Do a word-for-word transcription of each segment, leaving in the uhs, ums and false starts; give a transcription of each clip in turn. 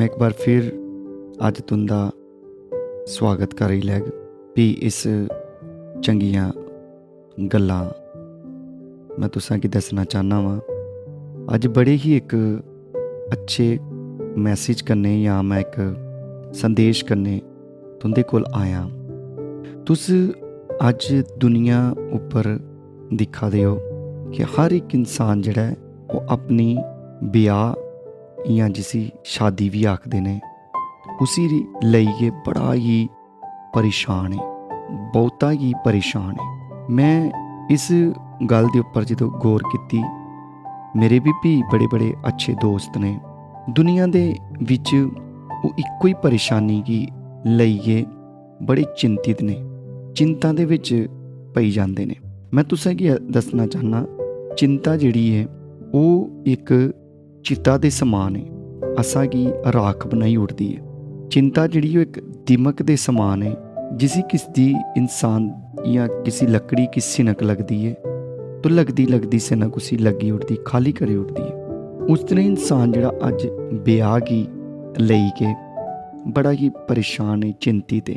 में इक बार फिर अज्ज तुं'दा सुआगत करी लैग। भी इस चंगियां गल्लां में तुसें गी दस्सना चाह्न्ना वां। अज्ज बड़े ही इक अच्छे मैसेज कन्नै जां में इक संदेश कन्नै तुं'दे कोल आया। तुस अज्ज दुनिया उप्पर दिक्खा दे ओ कि हर इक इंसान जेह्ड़ा ऐ, ओह् अपनी ब्याह्, जां जिसी शादी बी आखदे न, उसी लेइयै बड़ा ही परेशान ऐ, बहुता ही परेशान ऐ। में इस गल्ल दे उप्पर जदों गौर कीती, मेरे बी भी बड़े बड़े अच्छे दोस्त ने दुनिया दे बिच, ओह् इक्को ही परेशानी गी लेइयै बड़े चिंतित ने, चिंता दे बिच पेई जांदे ने। में तुसें गी दस्सना चाह्न्नां, चिंता जेह्ड़ी ऐ, ओह् इक चिता दे समान ऐ, असां गी राख बनाई ओड़दी ऐ। चिंता जेह्ड़ी, ओह् इक दिमक दे समान ऐ, जिसी किस दी इंसान जां किसी लकड़ी गी सिनक लगदी ऐ, तो लगदी लगदी सिनक उसी लग्गी ओड़दी, खाल्ली करी ओड़दी ऐ। उस तरह इंसान जेह्ड़ा अज्ज ब्याह् गी लेई के बड़ा ही परेशान ऐ, चिंतित ऐ,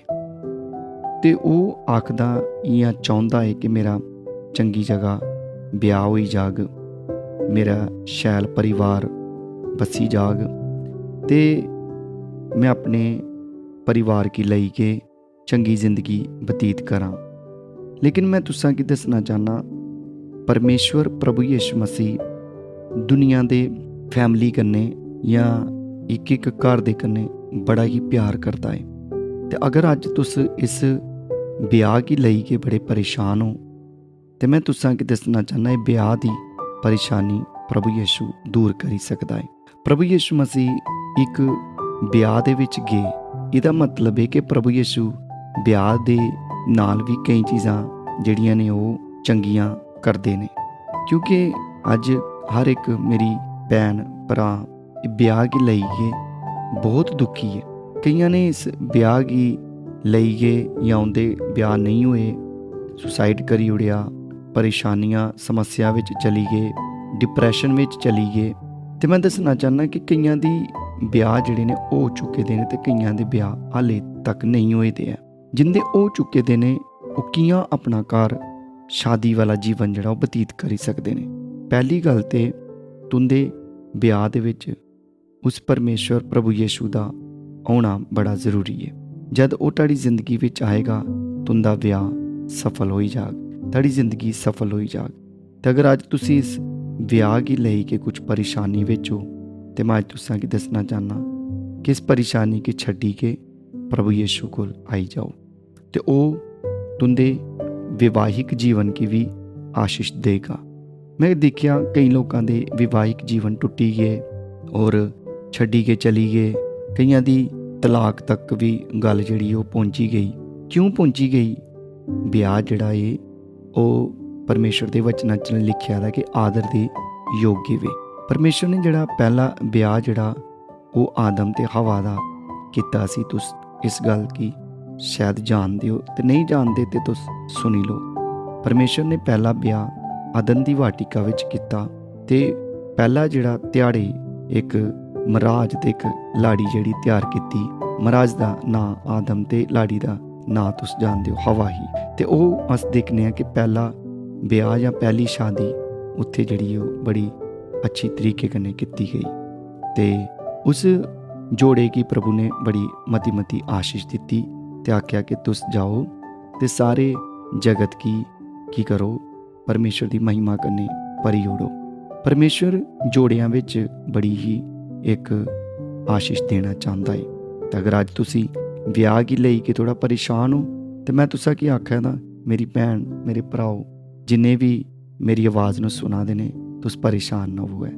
ते ओह् आखदा, इ'यां चांह्दा ऐ कि मेरा चंगी जगह ब्याह् होई जाग, मेरा शैल परिवार बस्सी जाग, ते में अपने परिवार गी लेई के चंगी जिंदगी बतीत करां। लेकिन में तुसां गी दस्सना चाह्न्नां, परमेश्वर प्रभु यीशु मसीह दुनिया दे फैमिली कन्नै जां इक इक घर दे कन्नै बड़ा ही प्यार करदा ऐ। ते अगर अज्ज तुस इस ब्याह् गी लेई के बड़े परेशान ओ, ते में तुसां गी दस्सना चाह्न्नां, एह् ब्याह् दी परेशानी प्रभु यीशु दूर करी सकदा ऐ। प्रभु यीशु मसीह इक ब्याह् दे बिच गे, एह्दा मतलब एह् कि प्रभु यीशु ब्याह् दे नाल बी केईं चीज़ां जेह्ड़ियां ने, ओह् चंगियां करदे ने। क्योंकि अज्ज हर इक मेरी भैन, भ्राऽ ब्याह् गी लेइयै बहुत दुखी ऐ। केइयां ने इस ब्याह् गी लेइयै जां उं'दे ब्याह् नेईं होए, सुसाइड करी ओड़ेआ, परेशानियां, समस्या बिच चली गे, डिप्रैशन बिच चली गे। ते में दस्सना चाह्न्नां कि केइयां दी ब्याह् जेह्ड़े ने, हो चुके दे न, ते केइयां दे ब्याह् हाले तक नेईं होए दे ऐ। जिंदे हो चुके दे ने, ओह् कि'यां अपना घर, शादी वाला जीवन जेह्ड़ा, ओह् बतीत करी सकदे ने? पैह्ली गल्ल ते तुं'दे ब्याह् दे बिच उस परमेश्वर प्रभु यीशु दा होना बड़ा जरूरी ऐ। जद ओह् तुहाड़ी जिंदगी बिच आएगा, तुं'दा ब्याह् सफल होई जाग, तुहाड़ी जिंदगी सफल होई जाग। ते अगर अज्ज तुसी इस ब्याह् गी लेई के कुछ परेशानी बिच ओ, ते में अज्ज तुसां गी दस्सना चाह्न्नां कि इस परेशानी गी छड्डी के प्रभु यीशु कोल आई जाओ, ते ओह् तुं'दे वैवाहिक जीवन गी बी आशीष देगा। में दिक्खेआ, केईं लोकां दे वैवाहिक जीवन टुट्टी गे और छड्डी के चली गे। केइयां दी तलाक तक बी गल्ल जेह्ड़ी, ओह् पहुंची गेई। क्यों पहुंची गेई? ब्याह् जेह्ड़ा ऐ, ओह् परमेश्वर दे वचनां च लिखेआ दा कि आदर दे योग्य वे। परमेश्वर ने जेह्ड़ा पैह्ला ब्याह् जेह्ड़ा, ओह् आदम ते हवा दा कीता सी। तुस इस गल्ल गी शायद जानदे ओ, ते नेईं जानदे ते तुस सुनी लो। परमेश्वर ने पैह्ला ब्याह् अदन दी वाटिका विच कीता, ते पैह्ला जेह्ड़ा ध्याड़े इक मराज ते इक लाड़ी जेह्ड़ी त्यार कीती। मराज दा नांऽ आदम ते लाड़ी दा नांऽ तुस जानदे ओ, हवा ही। ते ओह् अस दिक्खने आं कि पैह्ला ब्याह् जां पैह्ली शादी उत्थै जेह्ड़ी, ओह् बड़ी अच्छी तरीके कन्नै कीती गेई। ते उस जोड़े गी प्रभु ने बड़ी मती-मती आशीष दित्ती ते आखेआ कि तुस जाओ ते सारे जगत गी, की करो, परमेश्वर दी महिमा कन्नै भरी ओड़ो। परमेश्वर जोड़ेआं बिच बड़ी ही इक आशीष देना चांह्दा ऐ। ते अगर अज्ज तुसी ब्याह् गी लेई के थोड़ा परेशान ओ, ते में तुसा गी आखा दा, मेरी भैन, मेरे भ्राओ, जिन्ने बी मेरी आवाज़ नू सुना दे ने, तुस परेशान ना होवै,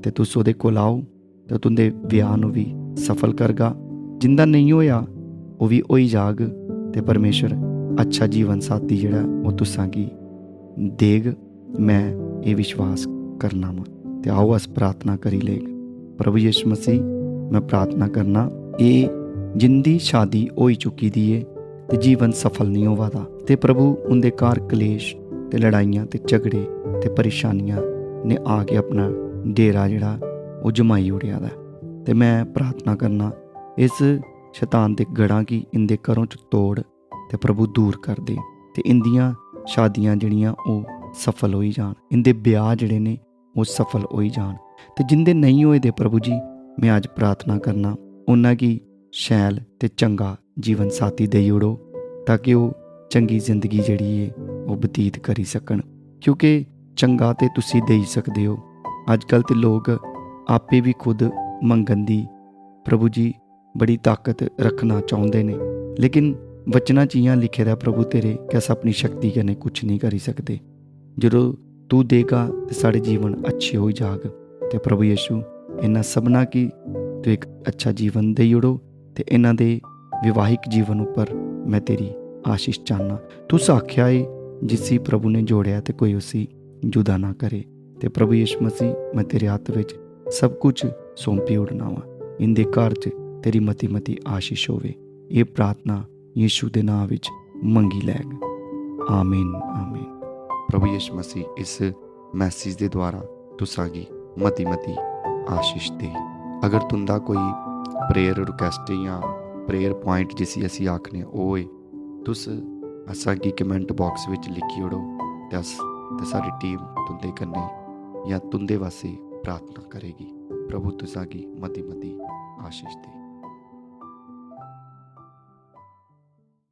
ते तुस ओह्दे कोल आओ, ते तुं'दे ब्याह् नू बी सफल करगा। जिंदा नेईं होया, ओह् बी होई जाग, ते परमेश्वर अच्छा जीवन साथी जेह्ड़ा, ओह् तुसां गी देग। में एह् विश्वास करना वां। ते आओ, अस प्रार्थना करी लेग। प्रभु यीशु मसीह, में प्रार्थना करना, एह् जिंदी शादी होई चुकी दी ऐ, ते जीवन सफल नेईं होवा दा, ते प्रभु, उं'दे घर कलेश ते लड़ाइयां ते झगड़े ते परेशानियां ने आके अपना डेरा जेह्ड़ा, ओह् जमाई ओड़ेआ दा ऐ। ते मैं प्रार्थना करना, इस शैतान दे गढ़ां गी इंदे घरों च तोड़ ते प्रभु दूर कर दे, ते इंदियां शादियां जेह्ड़ियां ओह् सफल होई जान, इंदे ब्याह् जेह्ड़े ने ओह् सफल होई जान। ते जिंदे नेईं होए दे प्रभु जी, मैं अज्ज प्रार्थना करना, उन्हां गी शैल ते चंगा जीवन साथी देई ओड़ो, ताकि ओह् चंगी जिंदगी जेह्ड़ी ऐ ओह् बतीत करी सकन, क्योंकि चंगा ते तुसी देई सकदे ओ। अज्जकल ते लोक आपे भी खुद मंगन दी, प्रभु जी, बड़ी ताकत रखना चाहुंदे ने, लेकिन वचनां च इ'यां लिखे दा, प्रभु तेरे, कि अस अपनी शक्ति कन्नै कुछ नहीं करी सकदे। जदों तू देगा ते साढ़े जीवन अच्छे होई जाग। ते प्रभु यीशु, इन्हां सबना गी तू इक अच्छा जीवन देई ओड़ो ते इन्हां दे विवाहिक जीवन उप्पर मैं तेरी आशीष चाहना। तुस आख्या है, जिसी प्रभु ने जोड़ेआ ते कोई उसी जुदा ना करे। ते प्रभु यीशु मसीह, मैं तेरे हत्थ विच सब कुछ सौंपी ओड़ना वां। इंदे घर च तेरी मती मती आशीष होवे। एह् प्रार्थना यीशु दे नां विच मंगी लैग। आमीन, आमीन। प्रभु यीशु मसीह इस मैसेज दे द्वारा तुसां गी मती मती आशीष दे। अगर तुंदा कोई प्रेयर रिक्वेस्ट या प्रेयर पॉइंट जिसी असी आखने होए, तुस असां गी कमेंट बॉक्स विच लिखी ओड़ो ते अस ते सारी टीम तुंदे कन्नै या तुंदे वास्ते प्रार्थना करेगी। प्रभु तुसां गी मती मती आशीष दे।